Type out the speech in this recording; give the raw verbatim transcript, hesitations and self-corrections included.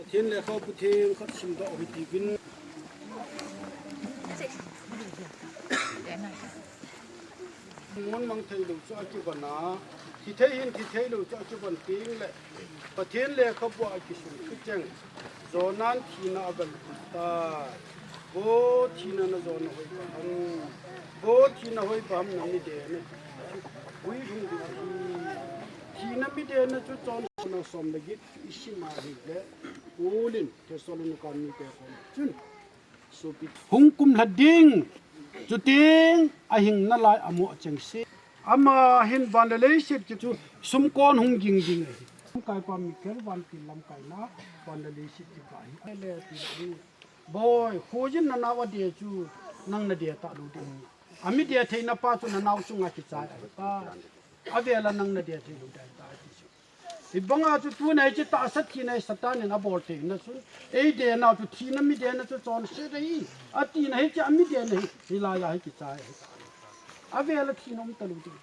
Pathen lekhabu theng khat simdoh u hitiuvin. Mun mang thei lou chu akivon a, thi thei hin thi thei lou chu akivon teng le, Pathen lekhabu a kisun thucheng, Jonah in thina avel tai. Vo thina na jona hoi ba ham. Vo thina hoi ba ham na mi de na. Ui hung di hi. Thina mi de na chu chon na som le get chu i sim a hile. Ulin, Thessalonica mite khom chun. Sopi hung kumlha ding. Chuteng, ahing nalai amo chengse. Ama hin van le leiset chu sumkon hung ging ding ahi. Lamkai pa Michael vantil lamkai na, van le leiset chu ka hi. Ai le ti hi. Boi, khojin na nao a de chu, nang na de talou ding. Ami de theina pa chu na nao chunga kichai ahi ta. Avela nang na de thei lou ding ahi ta ti chu. Hibanga chu tuna hiche tahsa thina hi Satan in abol theina chun. Ei de nau chu thina mi de na chu chonset ahi. Atina hiche ami de na hi. Hilai a hi kichai ahi. Avela thina um talou ding.